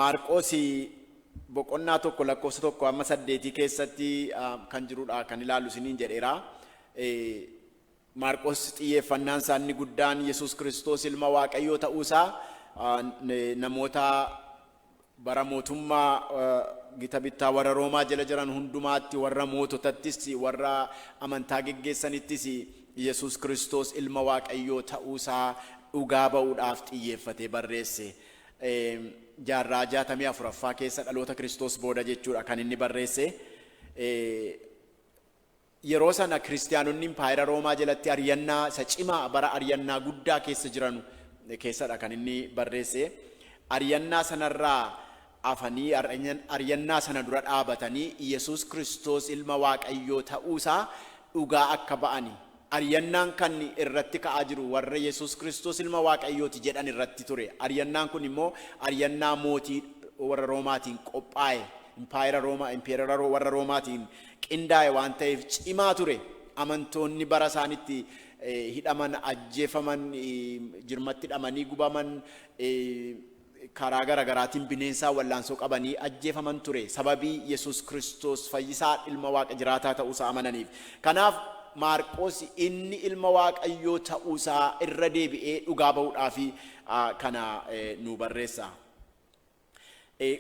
Maarqoos boqonnaa 1 lakkoofsa 1 amma 8 keessatti kan jirudha kan ilaallu isiniin jedheera. Maarqoos xiyyeeffannaan isaa inni guddaan Yesuus Kiristoos ilma Waaqayyoo ta'uusaa namoota bara mootummaa gita bittaa warra Roomaa jala jiran hundumaatti, warra moototattis, warra amantaa geggeessanittis Yesuus Kiristoos ilma Waaqayyoo ta'uusaa dhugaa ba'uudhaaf xiyyeeffatee barreesse. Jaarraa 64ffaa keessa dhaloota Kiristoos booda jechuudha kan inni barreesse. Yeroo sana kiristiyaanonni impaayera Roomaa jalatti ari'annaa isa cimaa, bara ari'annaa guddaa keessa jiran keessadha kan inni barreesse. Ari'annaa sanarraa afanii, ari'annaa sana dura dhaabatanii Yesuus Kiristoos ilma Waaqayyoo ta'uusaa dhugaa akka ba'ani. Ari'annaan kan irratti ka'aa jiru warra Yesuus Kiristoos ilma Waaqayyooti jedhan irratti ture. Ari'annaan kun immoo ari'annaa mootii warra Roomaatiin qophaa'e, impaayera Roomaa, impeerara warra Roomaatiin qindaa'e waan ta'eef cimaa ture. Amantoonni bara isaanitti hidhaman, ajjeefaman, jirmatti hidhamanii gubaman, karaa gara garaatiin bineensaa wallaansoo qabanii ajjeefaman ture, sababii Yesuus Kiristoos fayyisaa ilma Waaqa jiraataa ta'uusaa amananiif. Kanaaf Maarqoos inni ilma Waaqayyoo ta'uusaa irra deebi'ee dhugaa ba'uudhaaf kana nu barreessa.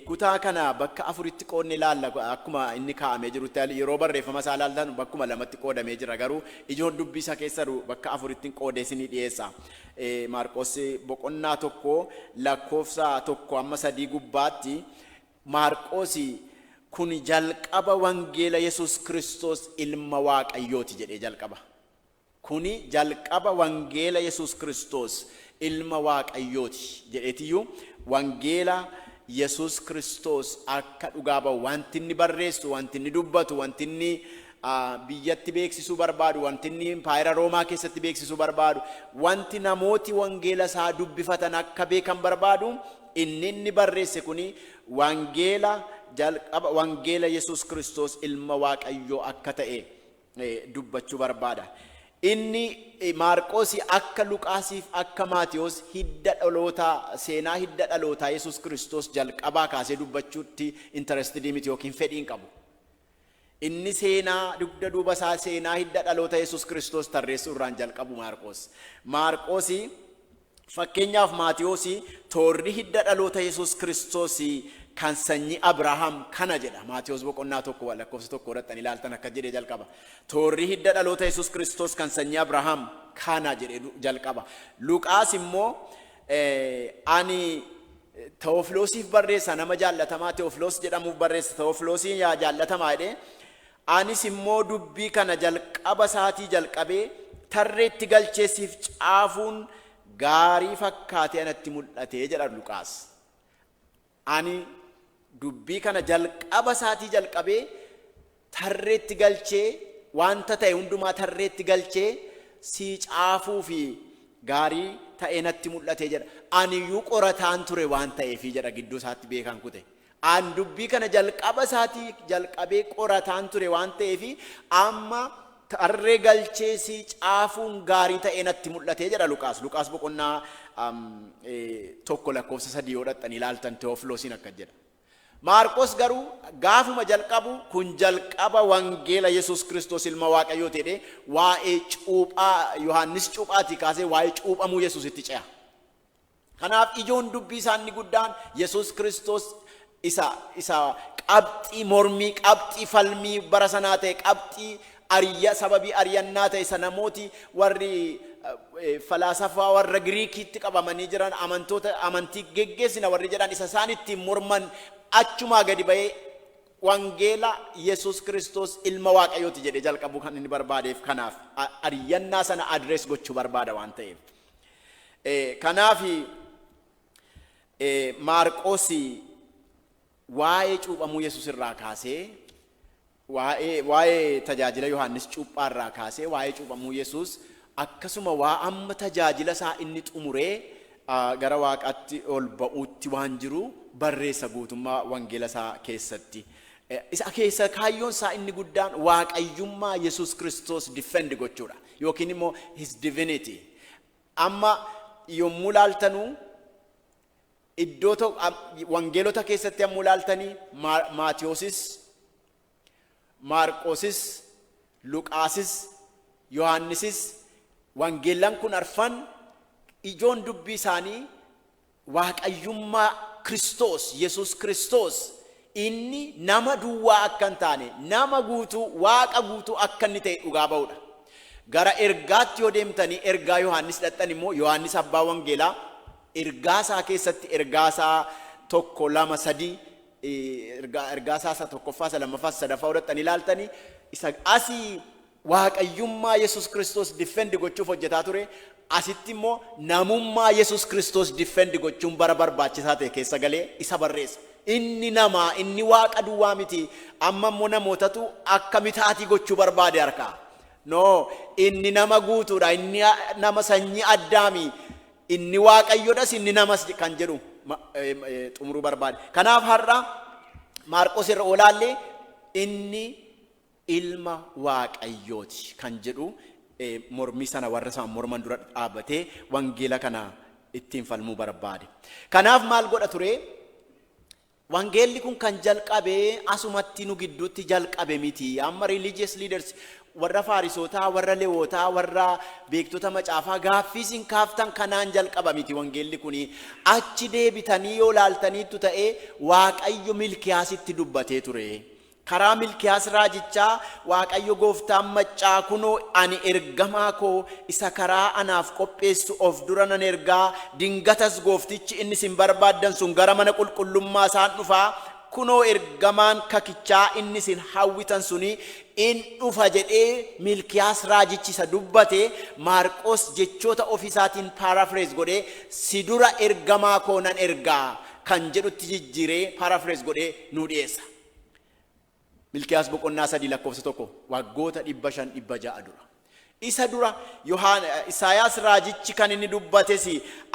Kutaa kana bakka afuritti qoodne ilaalla. Akkuma inni kaa'amee jirutti, yeroo barreeffama isaa ilaaltan bakkuma lamatti qoodamee jira, garuu ijoon dubbii isaa keessa jiru bakka afuritti qoodee isinii dhiyeessa. Maarqos boqonnaa 1 lakkoofsa 1 amma 3 gubbaatti Maarqos kun jalqaba wangeela Yesuus Kiristoos ilma Waaqayyooti jedhee jalqaba. Kuni jalqaba wangeela Yesuus Kiristoos ilma Waaqayyooti jedheetiyyuu wangeela Yesuus Kiristoos akka dhugaa ba'u, wanti inni barreessu, wanti inni dubbatu, wanti inni biyyatti beeksisuu barbaadu, wanti inni impaayera Roomaa keessatti beeksisuu barbaadu, wanti namooti wangeela isaa dubbifatan akka beekan barbaadu, inni barreesse kuni wangeela jalqaba wangeela Yesuus Kiristoos ilma Waaqayyoo akka ta'e dubbachuu barbaada. Inni Maarqoos akka Luqaasiif akka Maatiyos hidda dhalootaa, seenaa hidda dhalootaa Yesuus Kiristoos jalqabaa kaasee dubbachuutti interested miti yookiin fedhii hin qabu. Inni seenaa dugda duuba isaa, seenaa hidda dhaloota Yesuus Kiristoos tarreessuu irraan jalqabu Maarqoos. Maarqoos fakkeenyaaf Maatiyos toorri hidda dhaloota Yesuus Kiristoos kan sanyii Abrahaam kana jedha. Maatiyos boqonnaa 1 lakkoofsa 1 irratti ilaaltan akka jedhee jalqaba. Toorri hidda dhaloota Yesuus Kiristoos kan sanyii Abrahaam kana jedhee jalqaba. Luqaas immoo ani Tewofiloosiif barreessa, nama jaallatamaa Tewofiloos jedhamuuf barreessa, Tewofiloosiin yaa jaallatamaa jedhee, anis immoo dubbii kana jalqaba isaatii jalqabee tarreetti galchee siif caafuun gaarii fakkaatee anatti mul'ate jedha Luqaas. Ani dubbii kana jalqaba isaatii jalqabee tarreetti galchee, wanta ta'e hundumaa tarreetti galchee sii caafuu fi gaarii ta'ee natti mul'ate jedha. Aniyyuu qorataan ture waan ta'eefi jedha, gidduu isaatti beekan kute. An dubbii kana jalqaba isaatii jalqabee qorataan ture waan ta'eefi amma tarree galchee sii caafuun gaarii ta'ee natti mul'ate jedha Luqaas. Luqaas boqonnaa 1 lakkoofsa 3 yoo dhaqxanii ilaaltan Tewofiloosiin akkas jedha. Maarqos garuu gaafuma jalqabu kun jalqaba wangeela Yesuus Kiristoos ilma Waaqayyoo jedhee waa'ee cuuphaa Yohaannis cuuphaatii kaasee waa'ee cuuphamuu Yesuusitti ce'a. Kanaaf ijoon dubbii isaa inni guddaan Yesuus Kiristoos isa qabxii mormii, qabxii falmii bara sanaa ta'e, qabxii ariyya sababii ari'annaa ta'e, isa namooti warri falaasafaa warra Giriikiitti qabamanii jiran, amantoota amantii geggeessina warri jedhan isa isaan ittiin morman, achumaa gadi ba'ee wangeela Yesuus Kiristoos ilma Waaqayyooti jedhee jalqabuu kan inni barbaadeef kanaaf, ari'annaa sana address gochuu barbaada waan ta'eef. Kanaaf Maarqoos waa'ee cuuphamuu Yesuus irraa kaasee, waa'ee tajaajila Yohaannis cuuphaa irraa kaasee, waa'ee cuuphamuu Yesuus, akkasuma waa amma tajaajila isaa inni xumuree gara Waaqaatti ol ba'uutti waan jiru barreessa guutummaa wangeela isaa keessatti. Isa keessa kaayyoon isaa inni guddaan waaqayyummaa Yesuus Kiristoos defend gochuudha yookiin immoo his divinity. Amma yommuu laaltanuu Iddoo wangeelota keessatti yommuu ilaaltanii, Maatiyoosis, Maarqoosis, Luqaasis, Yohaannisis, wangeellan kun arfan ijoon dubbii isaanii waaqayyummaa Kiristoos, Yesus Kiristoos, inni nama duwwaa akka hin taane, nama guutuu, Waaqa guutuu akka inni ta'e dhugaa ba'udha. Gara ergaatti yoo deemtanii ergaa Yohaannis dhaqxan immoo, Yohaannis abbaa wangeelaa ergaa isaa keessatti, ergaa isaa tokko, lama, sadii, ergaa isaa isa tokkoffaa, isa lammaffaa, isa sadaffaa fudhattanii ilaaltanii, isa asii waaqayyummaa Yesus Kiristoos defend gochuuf hojjetaa ture. Asitti immoo namummaa Yesus Kiristoos defend gochuun bara barbaachisaa ta'e keessa galee isa barreessa. Inni namaa, inni Waaqa duwwaa miti. Amma immoo namootatu akka mitaatii gochuu barbaade harkaa. No, inni nama guutuudha. Inni nama sanyii Addaami. Inni Waaqayyoodhas, inni namas kan jedhu xumuruu barbaade. Kanaaf har'a Maarqos irra olaallee inni ilma Waaqayyooti kan jedhu mormii sana warra isaan morman dura dhaabbatee wangeela kana ittiin falmuu barbaade. Kanaaf maal godha ture? Wangeelli kun kan jalqabe asumatti nu gidduutti jalqabe miti. Amma religious leaders, warra Faarisootaa, warra Lewootaa, warra beektota macaafaa, gaaffii isin kaaftan kanaan jalqaba miti wangeelli kuni. Achi deebitanii yoo laaltaniittu ta'ee, Waaqayyo Milkiyaasitti dubbatee ture. Karaa Milkiyaas raajichaa Waaqayyo gooftaan maccaa, "Kunoo, ani ergamaa koo isa karaa anaaf qopheessu of dura nan ergaa. Dingatas gooftichi inni isin barbaaddan sun gara mana qulqullummaa isaan dhufaa. Kunoo, ergamaan kakichaa inni isin hawwitan suni in dhufa," jedhee Milkiyaas raajichi isa dubbate, Maarqos jechoota ofiisaatiin paraphrase godhee, "Si dura ergamaa koo nan ergaa" kan jedhutti jijjiiree paraphrase godhee nuu dhiyeessa. Milkiyaas boqonnaa 3 lakkoofsa 1, waggoota 500, 600 dura. Isa dura Yohaan Isaayaas raajichi kan inni dubbates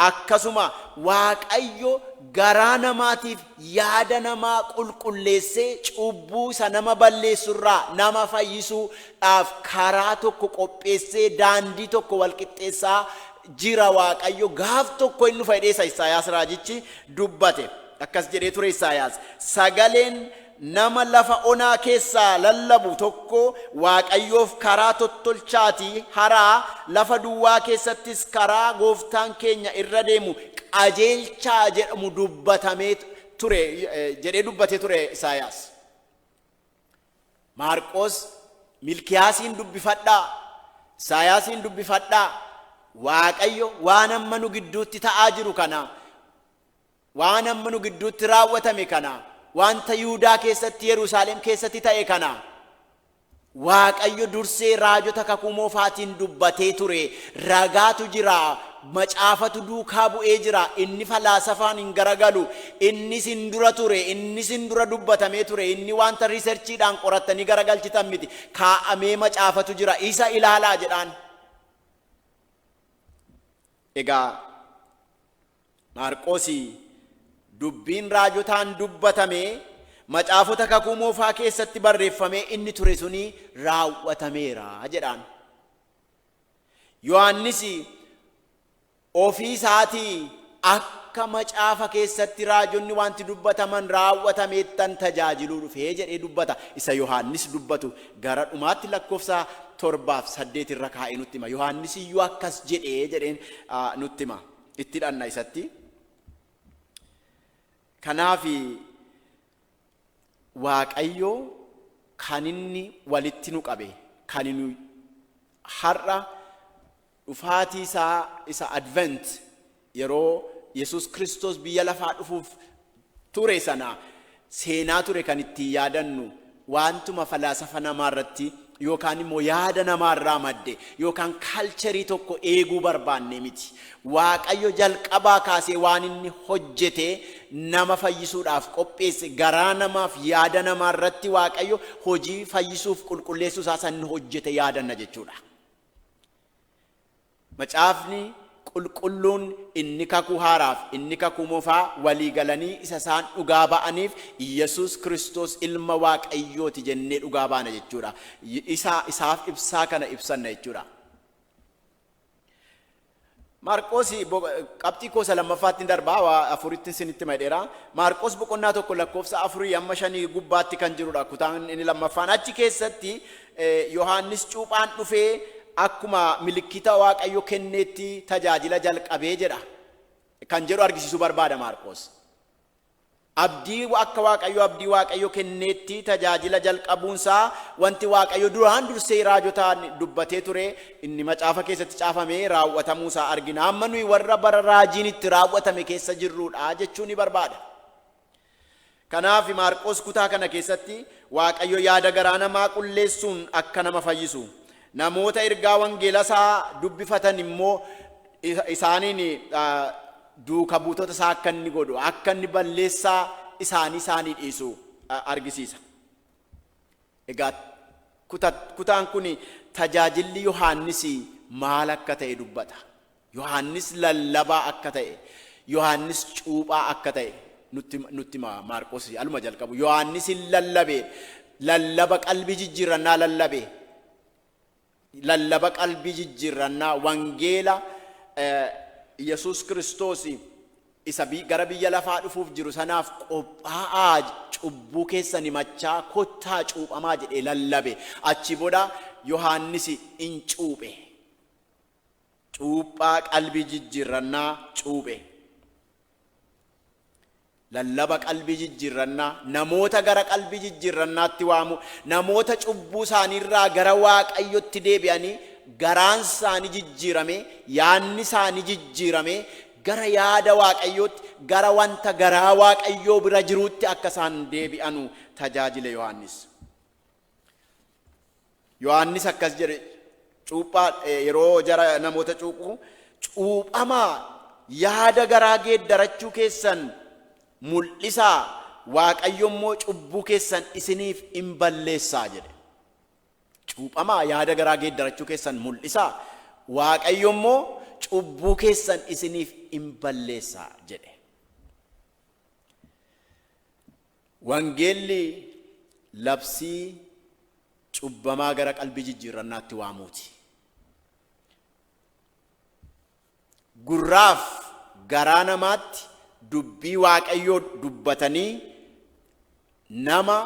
akkasuma, Waaqayyo garaa namaatiif yaada namaa qulqulleessee cubbuu isa nama balleessurraa nama fayyisuudhaaf karaa tokko qopheessee, daandii tokko walqixxeessaa jira. Waaqayyo gaaf tokko inni dhufa jedhee isa Isaayaas raajichi dubbate. Akkas jedhee ture Isaayaas: "Sagaleen nama lafa onaa keessaa lallabu tokko, Waaqayyoof karaa tottolchaatii haraa, lafa duwwaa keessattis karaa gooftaan keenya irra deemu qajeelchaa" jedhamu dubbatamee ture jedhee dubbatee ture Isaayaas. Maarqoos Milkiyaasiin dubbifadhaa, Isaayaasiin dubbifadhaa, Waaqayyo waan amma nu gidduutti ta'aa jiru kana, waan amma nu gidduutti raawwatame kana, wanta Yihudaa keessatti, Yerusaalem keessatti ta'e kana Waaqayyo dursee raajota kakuu moofaatiin dubbatee ture. Ragaatu jira, macaafatu duukaa bu'ee jira. Inni falaasafaan hin garagalu. Inni sin dura ture, inni sin dura dubbatamee ture. Inni wanta researchiidhaan qorattanii garagalchitan miti. Kaa'amee macaafatu jira, isa ilaalaa jedhaan. Egaa Maarqoosii dubbiin raajotaan dubbatame, macaafota kakuu moofaa keessatti barreeffamee inni ture suni raawwatameera jedhaan. Yohaannis ofii isaatii akka macaafa keessatti raajonni wanti dubbataman raawwatameettan tajaajiluu dhufee jedhee dubbata. Isa Yohaannis dubbatu gara dhumaatti lakkoofsa 7f 8 irra kaa'ee nutti hima. Yohaannis iyyuu akkas jedhee jedheen nutti hima. Itti dhanna isatti. Kanaaf Waaqayyo kan inni walitti nu qabe, kan inni har'a dhufaatii isaa isa Advent, yeroo Yesus Kiristoos biyya lafaa dhufuuf ture sana, seenaa ture kan ittiin yaadannu, wantuma falaasafa namaa irratti yookaan immoo yaada namaarraa madde yookaan culture tokko eeguu barbaanne miti. Waaqayyo jalqabaa kaasee waan inni hojjete, nama fayyisuudhaaf qopheesse, garaa namaaf yaada namaa irratti Waaqayyo hojii fayyisuuf qulqulleessuu isaa san hojjete yaadanna jechuudha. Macaafni qulqulluun inni kakuu haaraaf inni kakuu moofaa walii galanii isa isaan dhugaa ba'aniif Yesus Kiristoos ilma Waaqayyooti jennee dhugaa baana jechuudha. Isa isaaf ibsaa kana ibsanna jechuudha. Maarqoos qabxii koosa lammaffaatti darbaa, waa afuritti isinitti madheera. Maarqoos boqonnaa 1 lakkoofsa 4 amma 5 gubbaatti kan jirudha kutaan inni lammaffaan. Achi keessatti Yohaannis cuuphaan dhufee akkuma milikkita Waaqayyo kenneetti tajaajila jalqabee jedha kan jedhu argisiisuu barbaada Maarqoos. Abdii akka Waaqayyo abdii Waaqayyo kenneetti tajaajila jalqabuunsaa, wanti Waaqayyo duraan dursee raajotaan dubbatee ture inni macaafa keessatti caafamee raawwatamuusaa argina. Amma nuyi warra bara raajiin itti raawwatame keessa jirrudha jechuu ni barbaada. Kanaaf Maarqoos kutaa kana keessatti Waaqayyo yaada garaa namaa qulleessuun akka nama fayyisu, namoota ergaa wangeela isaa dubbifatan immoo isaaniin duuka buutota isaa akka inni godhu, akka inni balleessaa isaanii isaanii dhiisu argisiisa. Egaa kutaan kun tajaajilli Yohaannis maal akka ta'e dubbata. Yohaannis lallabaa akka ta'e, Yohaannis cuuphaa akka ta'e nutti hima Maarqos aluma jalqabu. Yohaannis hin lallabe, lallaba qalbii jijjiirrannaa lallabe. Lallaba qalbii jijjiirrannaa, wangeela Yesuus Kiristoos isa gara biyya lafaa dhufuuf jiru sanaaf qophaa'aa, cubbuu keessan himachaa kottaa cuuphamaa jedhee lallabe. Achi booda Yohaannis in cuuphe. Cuuphaa qalbii jijjiirrannaa cuuphe. Lallaba qalbii jijjiirrannaa, namoota gara qalbii jijjiirrannaatti waamu, namoota cubbuu isaaniirraa gara Waaqayyotti deebi'anii, garaan isaanii jijjiirame, yaadni isaanii jijjiirame, gara yaada Waaqayyootti, gara wanta garaa Waaqayyoo bira jiruutti akka isaan deebi'anu tajaajile Yohaannis. Yohaannis akkas jedhe: cuuphaa yeroo jara namoota cuuphu, "Cuuphamaa, yaada garaa geeddarachuu keessan mul'isaa, Waaqayyo immoo cubbuu keessan isiniif in balleessaa" jedhe. Cuuphamaa, yaada garaa geeddarachuu keessan mul'isaa, Waaqayyo immoo cubbuu keessan isiniif in balleessaa jedhe. Wangeelli labsii cubbamaa gara qalbii jijjiirrannaatti waamuuti. Gurraaf garaa namaatti dubbii Waaqayyoo dubbatanii nama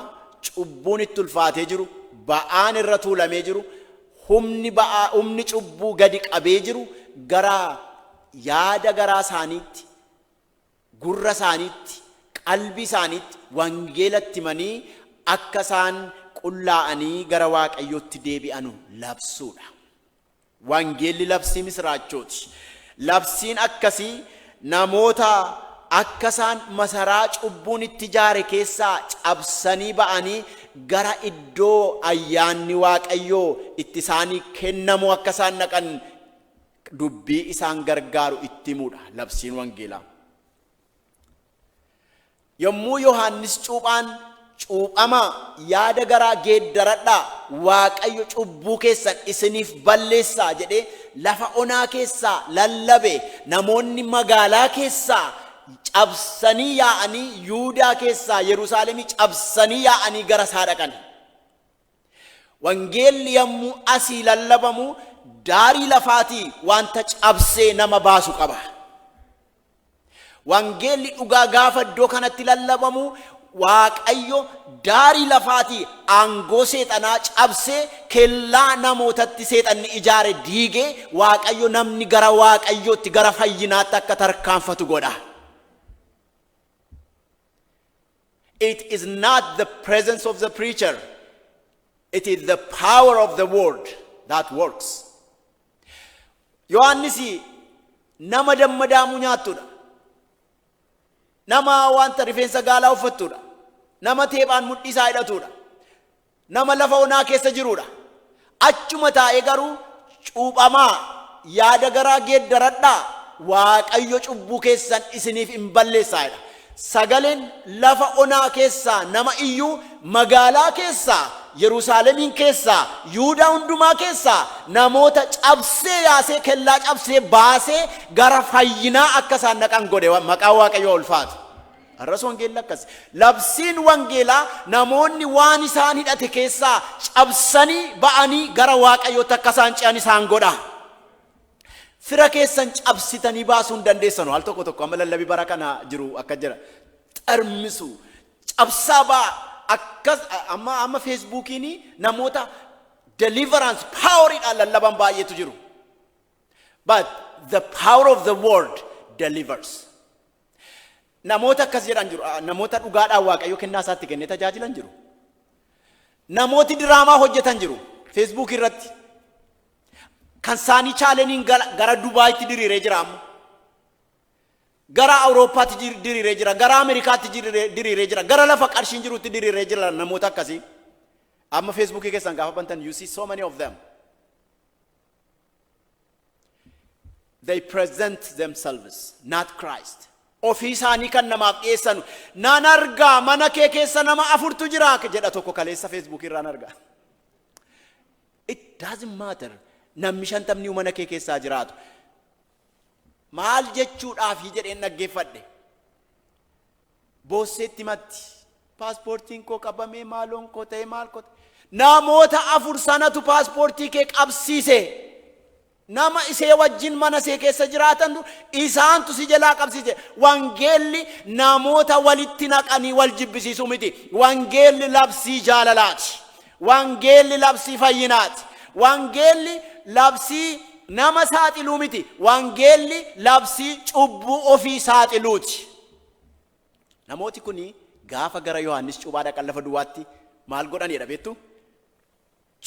cubbuun itti ulfaatee jiru, ba'aan irra tuulamee jiru, humni ba'aa, humni cubbuu gadi qabee jiru, gara yaada garaa isaaniitti, gurra isaaniitti, qalbii isaaniitti wangeelatti himanii akka isaan qullaa'anii gara Waaqayyootti deebi'anu labsuudha. Wangeelli labsii misiraachooti. Labsiin akkasii namoota akka isaan masaraa cubbuun itti ijaare keessaa cabsanii ba'anii gara iddoo ayyaanni Waaqayyoo itti isaanii kennamu akka isaan dhaqan dubbii isaan gargaaru itti himuudha labsiin wangeelaa. Yommuu Yohaannis cuuphaan "Cuuphamaa, yaada garaa geeddaradhaa, Waaqayyo cubbuu keessan isiniif balleessaa" jedhee lafa onaa keessaa lallabe, namoonni magaalaa keessaa cabsanii yaa'anii, Yuudaa keessaa, Yerusaalemii cabsanii yaa'anii gara isaa dhaqan. Wangeelli yommuu asii lallabamu daarii lafaatii wanta cabsee nama baasu qaba. Wangeelli dhugaa gaafa iddoo kanatti lallabamu, Waaqayyo daarii lafaatii aangoo seexanaa cabsee, kellaa namootatti seexanni ijaare diigee, Waaqayyo namni gara Waaqayyootti, gara fayyinaatti akka tarkaanfatu godha. It is not the presence of the preacher. It is the power of the word that works. Yohaannis nama damma daamuu nyaattudha. Nama wanta rifeensa gaalaa uffattudha. Nama teephaan mudhii isaa hidhatudha. Nama lafa onaa keessa jirudha. Achuma taa'ee garuu "Cuuphamaa, yaada garaa geeddaradhaa, Waaqayyo cubbuu keessan isiniif hin balleessaa" jedha. Sagaleen lafa onaa keessaa nama iyyuu, magaalaa keessaa, Yerusaalemiin keessaa, Yihudaa hundumaa keessaa namoota cabsee yaasee, kellaa cabsee baasee gara fayyinaa akka isaan dhaqan godhe. Maqaan Waaqayyoo ulfaatu. Har'as wangeelli akkas. Labsiin wangeelaa namoonni waan isaan hidhate keessaa cabsanii ba'anii gara Waaqayyootti akka isaan ce'an isaan godha. Fira keessan cabsitanii baasuu hin dandeessanu. Al tokko tokko amma lallabii bara kana jiru akka jira. Xarmisu. Cabsaa baa. Akkas amma Feesbuukiin namoota deliverance poweriidhaan lallaban baay'eetu jiru. But the power of the word delivers. Namoota akkas jedhan jiru. Namoota dhugaadhaan Waaqayyo kennaa isaatti kennee tajaajilan jiru. Namooti diraamaa hojjetan jiru. Facebook irratti. Kan isaanii channeliin gara Dubaayitti diriiree jira amma. Gara Awurooppaatti diriiree jira. Gara Ameerikaatti diriiree jira. Gara lafa qarshiin jirutti diriiree jira namoota akkasii. Amma Facebookii keessan gaafa bantan, you see so many of them. They present themselves, not Christ. Ofii isaanii kan namaaf dhiyeessanu. Nan argaa, mana kee keessa nama afurtu jira jedha tokko, kaleessa Facebookii irraan argaa. It doesn't matter. Namni 50 mana kee keessaa jiraatu. Maal jechuudhaafi jedheen dhaggeeffadhe. Boosseetti matti. Paaspoortiin koo qabamee, maaloon koo ta'e, maal koo ta'e. Namoota afur sanatu paaspoortii kee qabsiise. Nama isee wajjin mana isee keessa jiraatan isaantu si jalaa qabsiise. Wangeelli namoota walitti naqanii wal jibbisiisuu miti. Wangeelli labsii jaalalaati. Wangeelli labsii fayyinaati. Wangeelli labsii nama saaxiluu miti. Wangeelli labsii cubbuu ofii saaxiluuti. Namooti kuni gaafa gara Yohaannis cuuphaa dhaqan lafa duwwaatti maal godhanidha beektu?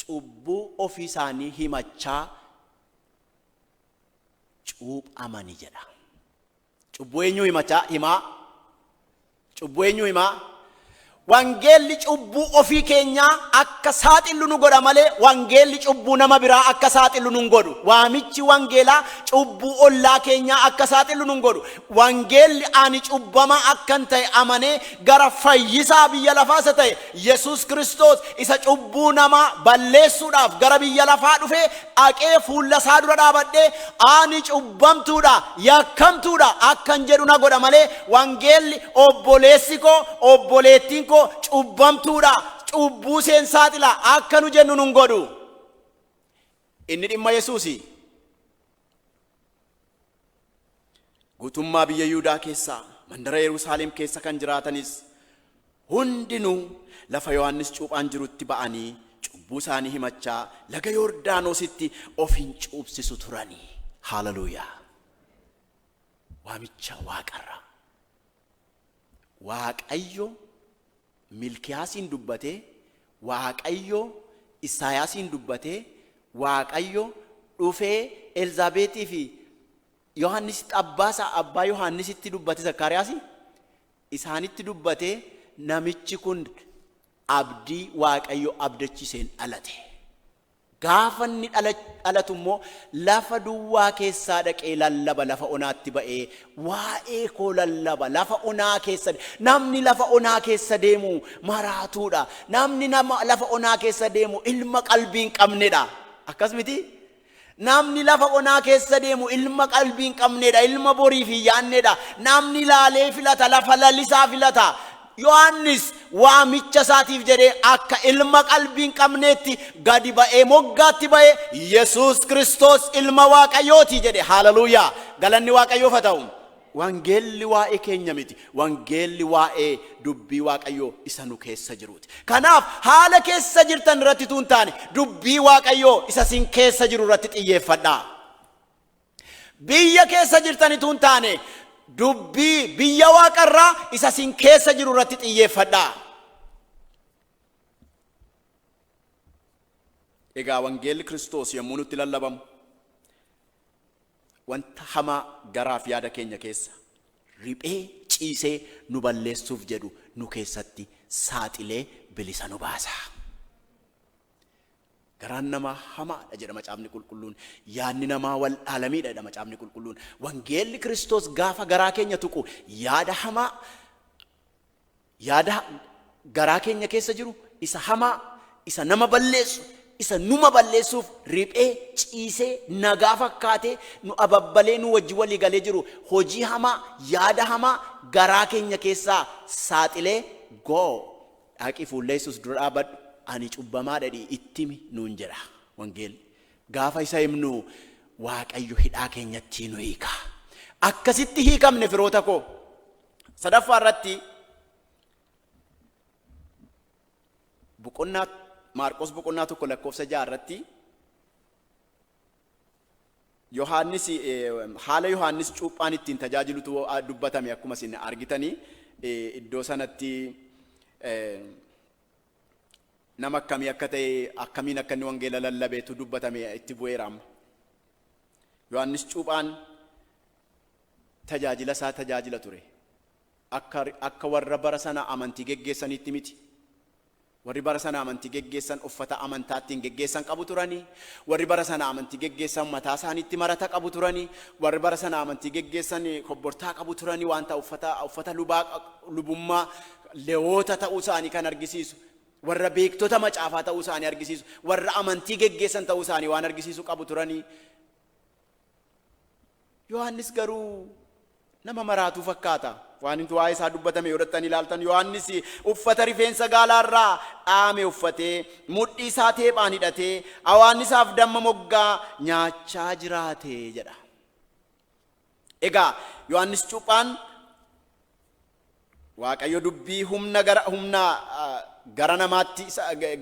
Cubbuu ofii isaanii himachaa cuuphamani jedha. Cubbuu eenyuu himachaa himaa? Cubbuu eenyuu himaa? Wangeelli cubbuu ofii keenyaa akka saaxillu nu godha malee wangeelli cubbuu nama biraa akka saaxillu nu hin godhu. Waamichi wangeelaa cubbuu ollaa keenyaa akka saaxillu nu hin godhu. Wangeelli ani cubbamaa akkan ta'e amanee gara fayyisaa biyya lafaa isa ta'e Yesuus Kiristoos, isa cubbuu namaa balleessuudhaaf gara biyya lafaa dhufee, dhaqee fuula isaa dura dhaabadhee ani cubbamtuudha, yakkamtuudha akkan jedhu na godha malee wangeelli obboleessi koo, obboleettiin koo cubbamtuudha, cubbuu seen saaxila akka nu jennu nun godhu. Inni dhimma Yesuusi. Guutummaa biyya Yihudaa keessaa, mandara Yerusaalem keessa kan jiraatanis hundinuu lafa Yohaannis cuuphaan jirutti ba'anii cubbuu isaanii himachaa laga Yordaanositti of hin cuubsisu turanii. Haaleluyyaa. Waamicha waaqarraa. Waaqayyo Milkiyaasiin dubbatee, Waaqayyo Isaayaasiin dubbatee, Waaqayyo dhufee Elzaabeetii fi Yohaannisitti, abbaa isaa, abbaa Yohaannisitti dubbate, Zakkaariyaasi isaanitti dubbatee, namichi kun abdii Waaqayyo abdachiiseen dhalate. Gaafa inni dhalatu immoo lafa duwwaa keessaa dhaqee lallaba, lafa onaatti ba'ee waa'ee koo lallaba lafa onaa keessa. Namni lafa onaa keessa deemu maraatuudha. Namni nama lafa onaa keessa deemu ilma qalbii hin qabnedha. Akkas miti? Namni lafa onaa keessa deemu ilma qalbii hin qabnedha, ilma boriif hin yaannedha. Namni laalee filata, lafa lalisaa filata. Yohaannis waamicha isaatiif jedhee akka ilma qalbii hin qabneetti gadi ba'ee, moggaatti ba'ee, Yesuus Kiristoos ilma Waaqayyooti jedhe. Haaleluyyaa! Galanni Waaqayyoof haa ta'u. Wangeelli waa'ee keenya miti. Wangeelli waa'ee dubbii Waaqayyoo isa nu keessa jiruuti. Kanaaf haala keessa jirtan irratti utuu hin taane dubbii Waaqayyoo isa isin keessa jiru irratti xiyyeeffadhaa. Biyya keessa jirtan utuu hin taane dubbii biyya waaqarraa isa isin keessa jiru irratti xiyyeeffadhaa. Egaa wangeelli Kiristoos yommuu nutti lallabamu wanta hamaa garaaf yaada keenya keessa riphee ciisee nu balleessuuf jedhu nu keessatti saaxilee bilisa nu baasa. Garaan namaa hamaadha jedha Macaafni Qulqulluun. Yaadni namaa wal'aalamiidha jedha Macaafni Qulqulluun. Wangeelli Kiristoos gaafa garaa keenya tuqu yaada hamaa, yaada garaa keenya keessa jiru isa hamaa, isa nama balleessu, isa numa balleessuuf riphee ciisee nagaa fakkaatee nu ababbalee nu wajji walii galee jiru, hojii hamaa, yaada hamaa garaa keenya keessaa saaxilee, "Go, dhaqi, fuula Yesuus dura dhaabadhu, ani cubbamaa dhadhi itti himi," nuun jedha wangeelli. Gaafa isa himnu Waaqayyo hidhaa keenyatti nu hiika. Akkasitti hiikamne, firoota koo. Sadaffaa irratti, boqonnaa Maarqos boqonnaa 1 lakkoofsa 6 irratti, Yohaannis, haala Yohaannis cuuphaan ittiin tajaajilutu dubbatame. Akkuma isin argitanii, iddoo sanatti nama akkamii akka ta'e, akkamiin akka inni wangeela lallabeetu dubbatame. Itti bu'eera amma. Yohaannis cuuphaan tajaajila isaa tajaajila ture. Akka warra bara sana amantii geggeessaniitti miti. Warri bara sana amantii geggeessan uffata amantaa ittiin geggeessan qabu turanii. Warri bara sana amantii geggeessan mataa isaaniitti marata qabu turanii. Warri bara sana amantii geggeessan kobbortaa qabu turanii, wanta uffata lubaa, lubummaa, lewoota ta'uu isaanii kan argisiisu. Warra beektota macaafaa ta'uu isaanii argisiisu. Warra amantii geggeessan ta'uu isaanii waan argisiisu qabu turanii. Yohaannis garuu nama maraatuu fakkaata. Waan inni waa'ee isaa dubbatame yoo dhaxxanii ilaaltan, Yohaannis uffata rifeensa gaalaarraa dhaame uffatee, mudhii isaa teephaan hidhatee, awaannisaaf damma moggaa nyaachaa jiraate jedha. Egaa Yohaannis cuuphaan Waaqayyo dubbii humna gara humna gara namaatti,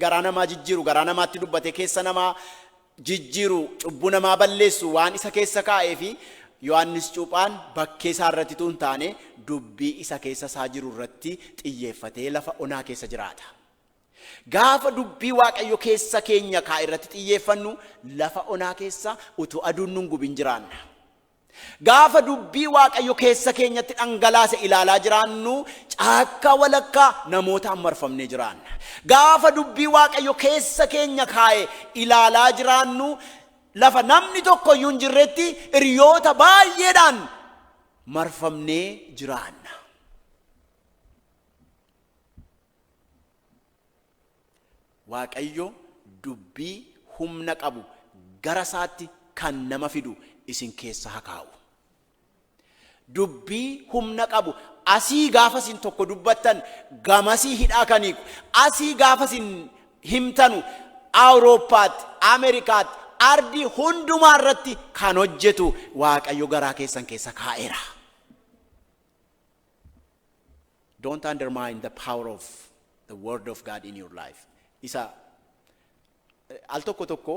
garaa namaa jijjiiru, garaa namaatti dubbate, keessa namaa jijjiiru, cubbuu namaa balleessu waan isa keessa kaa'ee fi Yohaannis cuuphaan bakkee isaa irratti utuu hin taane dubbii isa keessa isaa jiru irratti xiyyeeffatee lafa onaa keessa jiraata. Gaafa dubbii Waaqayyo keessa keenya kaa'e irratti xiyyeeffannu, lafa onaa keessa utuu aduun nun gubin jiraanna. Gaafa dubbii Waaqayyo keessa keenyatti dhangalaase ilaalaa jiraannu, caakkaa walakkaa namootaan marfamnee jiraanna. Gaafa dubbii Waaqayyo keessa keenya kaa'e ilaalaa jiraannu, lafa namni tokko iyyuu hin jirretti hiriyoota baay'eedhaan marfamnee jiraanna. Waaqayyo dubbii humna qabu gara isaatti kan nama fidu isin keessa haa kaa'u. Dubbii humna qabu, asii gaafa isin tokko dubbattan gamasii hidhaa kan hiiku, asii gaafa isin himtanu Awurooppaatti, Ameerikaatti, ardii hundumaa irratti kan hojjetu Waaqayyo garaa keessan keessa kaa'eera. Don't undermine the power of the word of God in your life. Isa al tokko tokko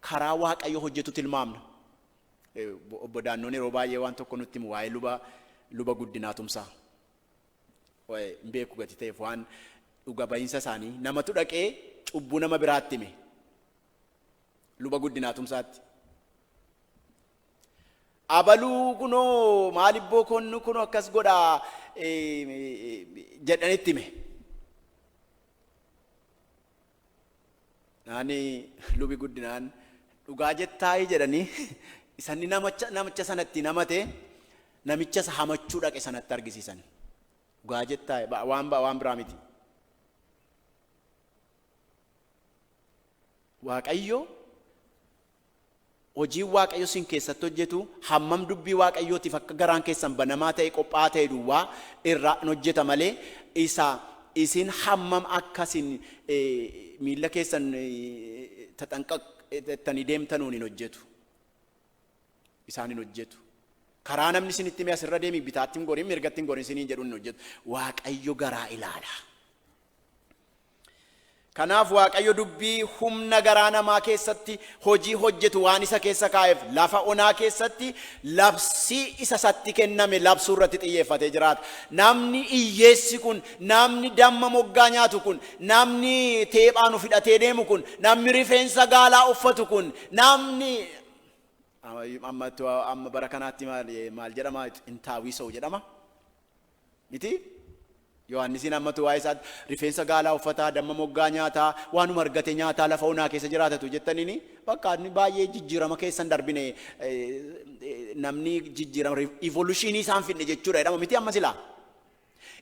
karaa Waaqayyo hojjetu tilmaamna. Obbo Daannoon yeroo baay'ee waan tokko nutti himu waa'ee luba Guddinaa Tumsaa. Hin beeku gati ta'eef waan dhuga bahinsa isaanii, namatu dhaqee cubbuu nama biraatti hime. Luba Guddinaa Tumsaatti. Abaluu kunoo maalibboo konnu kunoo akkas godhaa jedhanitti hime. Naani lubi Guddinaan, "Dhugaa jettaayi?" jedhanii, isanni namicha sanatti namate, namicha isa hamachuu dhaqe sanatti argisiisan. "Dhugaa jettaayi?" Waan biraa miti. Waaqayyo, hojiin Waaqayyo sin keessatti hojjetu hammam dubbii Waaqayyootiif akka garaan keessan banamaa ta'e, qophaa'aa ta'e duwwaa irraa hin hojjeta malee, isa isin hammam akka isin miilla keessan taxanqaqxanii deemtanuun hin hojjetu. Isaan hin hojjetu. Karaa namni isinitti hime, asirra deemi, bitaatti hin gorin, mirgatti hin gorin isiniin jedhuun hin hojjetu. Waaqayyo garaa ilaala. Kanaaf Waaqayyo dubbii humna garaa namaa keessatti hojii hojjetu waan isa keessa kaa'eef, lafa onaa keessatti labsii isa isatti kenname labsuu irratti xiyyeeffatee jiraata. Namni hiyyeessi kun, namni damma moggaa nyaatu kun, namni teephaan of hidhatee deemu kun, namni rifeensa gaalaa uffatu kun, namni amma bara kanaatti maal jedhama, xintaawii sa'u jedhama? Miti? Yohaannisiin ammatu waa'ee isaatti rifeensa gaalaa uffataa, damma moggaa nyaataa, waanuma argate nyaataa, lafa onaa keessa jiraatatu jettaniini, bakka inni baay'ee jijjiirama keessan darbine, namni jijjiirama evolutionii isaan fidne jechuudha jedhama miti amma silaa.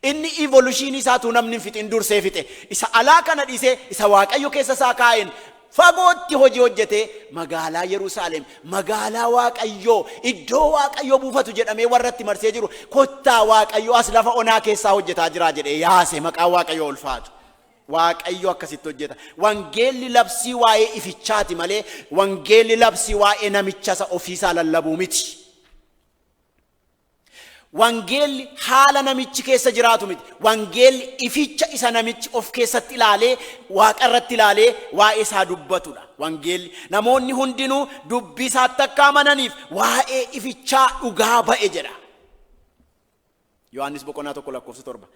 Inni evolutionii isaatuu namni hin fixin dursee fixe. Isa alaa kana dhiisee isa Waaqayyo keessa isaa kaa'een fagootti hojii hojjetee, magaalaa Yerusaalem, magaalaa Waaqayyoo, iddoo Waaqayyoo buufatu jedhamee warra itti marsee jiru, "Kottaa, Waaqayyoo as lafa onaa keessaa hojjetaa jira" jedhee yaase. Maqaan Waaqayyoo ulfaatu. Waaqayyo akkasitti hojjeta. Wangeelli labsii waa'ee ifichaati malee wangeelli labsii waa'ee namicha isa ofiisaa lallabuu miti. Wangeelli haala namichi keessa jiraatu miti. Wangeelli ificha isa namichi of keessatti ilaalee, waaqa irratti ilaalee waa'ee isaa dubbatudha. Wangeelli namoonni hundinuu dubbii isaatti akka amananiif waa'ee ifichaa dhugaa ba'e jedha. Yohaannis boqonnaa 1 lakkoofsa 7.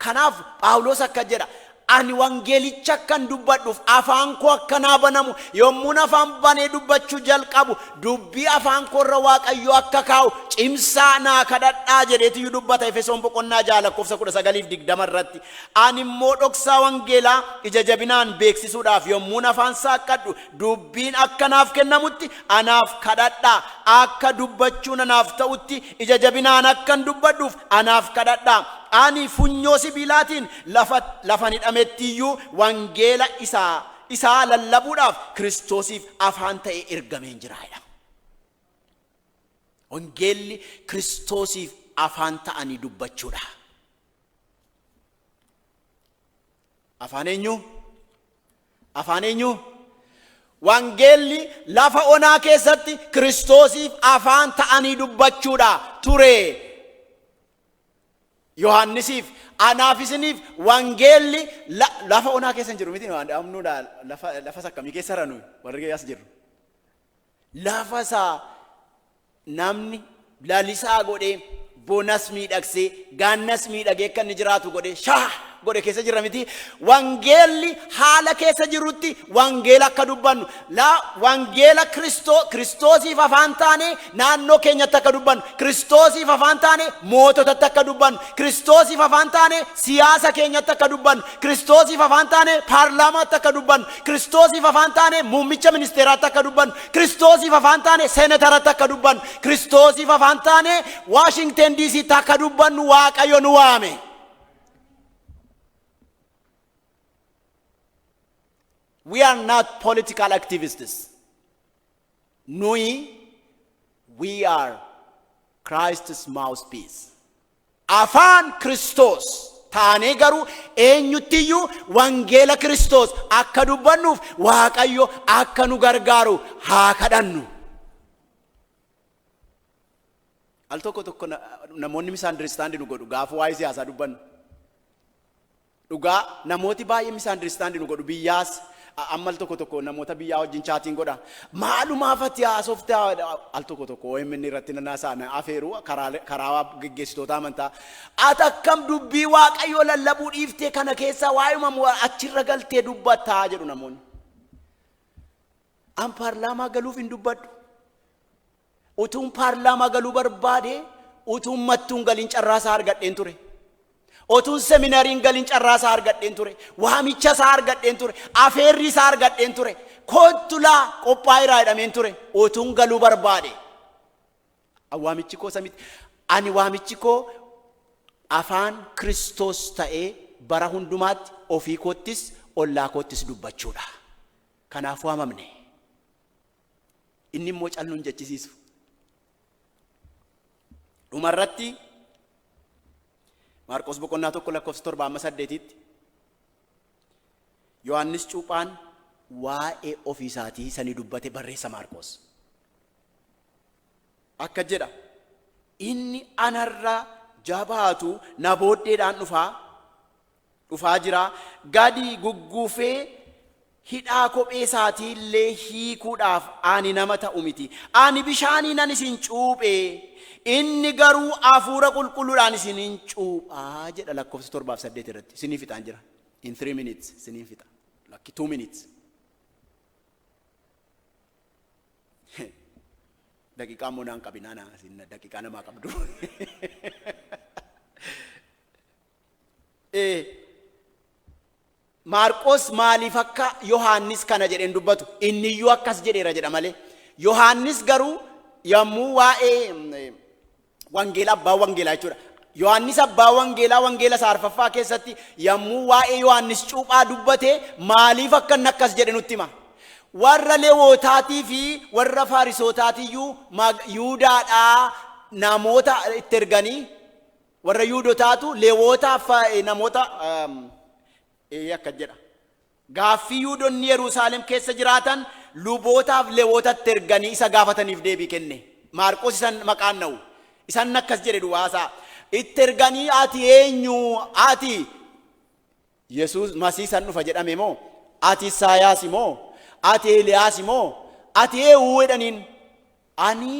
Kanaaf Phaawulos akka jedha, ani wangeelicha akkan dubbadhuuf afaan koo akka naa banamu, yommuun afaan banee dubbachuu jalqabu dubbii afaan koo irra Waaqayyo akka kaa'u cimsaa naa kadhadhaa jedheetiyyuu dubbata Efesoon boqonnaa 6 lakkoofsa 19 fi 20 irratti. Ani immoo dhoksaa wangeelaa ija jabinaan beeksisuudhaaf yommuun afaan saaqqadhu dubbiin akka naaf kennamutti anaaf kadhadhaa, akka dubbachuun anaaf ta'utti ija jabinaan akkan dubbadhuuf anaaf kadhadhaa. Ani funyoo sibiilaatiin lafa lafan hidhametti iyyuu wangeela isaa isaa lallabuudhaaf Kiristoosiif afaan ta'ee ergameen jira jedha. Wangeelli Kiristoosiif afaan ta'anii dubbachuudha. Afaan eenyu? Afaan eenyu? Wangeelli lafa onaa keessatti Kiristoosiif afaan ta'anii dubbachuudha ture. Yohaannisiif, anaaf isiniif wangeelli lafa onaa keessa hin jiru miti, amnuudha lafa lafas akkamii keessa irra nuyi warri as jirru. Lafa isaa namni lalisaa godhee, bonas miidhagsee, gaannas miidhagee akka inni jiraatu godhee shaa godhe keessa jirra miti. Wangeelli haala keessa jirutti wangeela akka dubbannu, la wangeela Kiristoosiif afaan taane naannoo keenyatti akka dubbannu, Kiristoosiif afaan taane moototatti akka dubbannu, Kiristoosiif afaan taane siyaasa keenyatti akka dubbannu, Kiristoosiif afaan taane paarlaamaatti akka dubbannu, Kiristoosiif afaan taane muummicha ministeeraatti akka dubbannu, Kiristoosiif afaan taane seenataratti akka dubbannu, Kiristoosiif afaan taane Waashingten DCtti akka dubbannu Waaqayyo nu waame. We are not political activists. Nuyi, we are Christ's mouthpiece. Afaan Kiristoos taanee garuu eenyuttiyyuu wangeela Kiristoos akka dubbannuuf Waaqayyo akka nu gargaaru haa kadhannu. Al tokko tokko namoonni misunderstand nu godhu gaafa waa'ee siyaasaa dubbannu. Dhugaa, namooti baay'ee misunderstand nu godhu. Biyyaas amma al tokko tokko namoota biyyaa wajjin chatting godha. Maalumaaf ati haasofta? Al tokko tokko OMN irratti nan haasa'a, na afeeru karaa geggeessitoota amantaa. Ati akkam dubbii Waaqayyoo lallabuu dhiiftee kana keessaa waa'ee achirra galtee dubbattaa jedhu namoonni. An paarlaamaa galuuf hin dubbadhu. Utuun paarlaamaa galuu barbaade, utuun Mattuun galiin carraa isaa argadheen ture. Otuun seminariin galiin carraa isaa argadheen ture. Waamicha isaa argadheen ture. Afeerrii isaa argadheen ture. Kottu laa, qophaa'eeraa jedhameen ture. Otuun galuu barbaade. Waamichi koo samitti. Ani waamichi koo afaan Kiristoos ta'ee bara hundumaatti ofii koottis ollaa koottis dubbachuudha. Kanaaf waamamne. Inni immoo calluun jechisiisu. Dhumarratti Maarqos boqonnaa 1 lakkoofsa 7 amma 8tti Yohaannis Cuuphaan waa'ee ofii isaatii sanii dubbate barreessa Maarqos. Akka jedha, inni anarra jabaatu na booddeedhaan dhufaa jira, gadi gugguufee hidhaa kophee isaatii illee hiikuudhaaf ani nama ta'u miti. Ani bishaaniinan isin cuuphe, inni garuu hafuura qulqulluudhaan isin hin cuuphaa jedha lakkoofsa 7f 8 irratti. Isinii fixaan jira. In 3 minutes isiniin fixa. Lakki, 2 minutes. Daqiiqaa immoo naan qabinaa, naa isin daqiiqaa namaa qabdu. Maarqos maaliif akka Yohaannis kana jedheen dubbatu, inniyyuu akkas jedheera jedha malee. Yohaannis garuu yommuu waa'ee wangeela, abbaa wangeelaa jechuudha. Yohaannis abbaa wangeelaa wangeela isaa arfaffaa keessatti yommuu waa'ee Yohaannis cuuphaa dubbate maaliif akka inni akkas jedhe nutti hima. Warra Lewootaatii fi warra Faarisootaatiyyuu Yihudaadhaa namoota itti erganii, warra Yihudotaatu Lewootaaf namoota Ee, akkas jedha. Gaaffii Yihuudoonni Yerusaalem keessa jiraatan lubootaaf Lewootatti erganii isa gaafataniif deebii kenne. Maarqos isan maqaan na'u. Isan akkas jedhe duwwaasaa. Itti erganii, "Ati eenyu? Ati Yesuus Masii san dhufa jedhame moo? Ati Isaayaas moo? Ati Eeliyaas moo? Ati eenyu?" jedhaniin. "Ani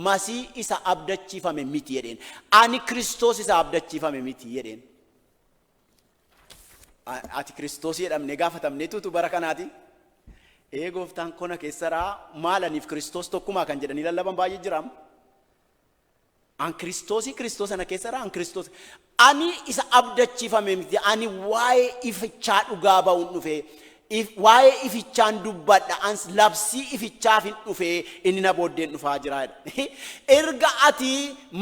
Masii isa abdachiifame miti," jedheen. "Ani Kiristoos isa abdachiifame miti," jedheen. Ati Kiristoos jedhamne gaafatamne tutu bara kanaati. "Ee, gooftaan kona keessaraa maalaniif Kiristoos tokkumaa" kan jedhanii lallaban baay'ee jiraam. An Kiristoosii, Kiristoos ana keessaraa, an Kiristoos. "Ani isa abdachiifame miti. Ani waa'ee ifichaa dhugaa ba'uun dhufe. Waa'ee ifichaan dubbadha. Ans labsii ifichaaf hin dhufe, inni na booddeen dhufaa jira," jedha. "Erga ati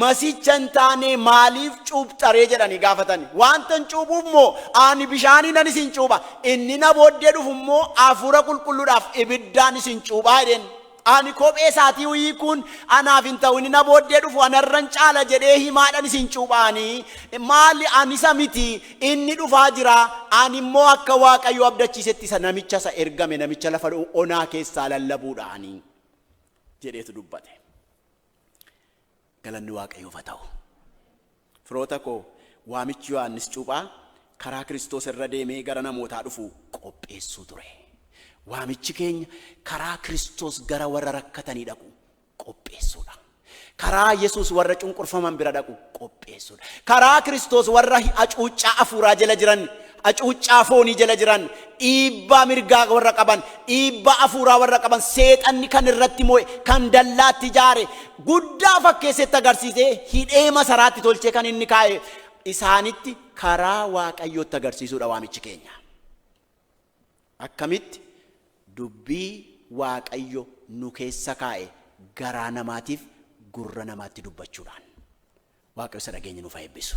masicha hin taane maaliif cuupxaree?" jedhanii gaafatan. "Wanta hin cuuphuuf moo ani bishaanii nan isin cuupha. Inni na booddee dhufu immoo hafuura qulqulluudhaaf ibiddaan isin cuuphaa," jedheen. "Ani kophee isaatii hiikuun anaaf hin ta'u, inni na booddee dhufu anarran caala jedhee himaadhaan isin cuuphaanii. Maali, ani isa miti, inni dhufaa jira. Ani immoo akka Waaqayyo abdachiisetti isa namicha isa ergame, namicha lafa onaa keessaa lallabuudhaanii," jedheetu dubbate. Galanni Waaqayyoof haa ta'u. Firoota koo, waamichi Yohaannis Cuuphaa karaa Kiristoos irra deemee gara namootaa dhufu qopheessuu ture. Waamichi keenya karaa Kiristoos gara warra rakkatanii dhaqu qopheessuudha. Karaa Yesuus warra cunqurfaman bira dhaqu qopheessuudha. Karaa Kiristoos warra hacuuccaa hafuuraa jala jiran, hacuuccaa foonii jala jiran, dhiibbaa mirgaa warra qaban, dhiibbaa hafuuraa warra qaban, seexanni kan irratti moo'e, kan dallaatti ijaare, guddaa fakkeessetti agarsiisee hidhee masaraatti tolchee kan inni kaa'e isaanitti karaa Waaqayyootti agarsiisuudha waamichi keenya. Akkamitti? Dubbii Waaqayyo nu keessa kaa'e garaa namaatiif gurra namaatti dubbachuudhaan. Waaqayyo isa dhageenya nuuf haa eebbisu.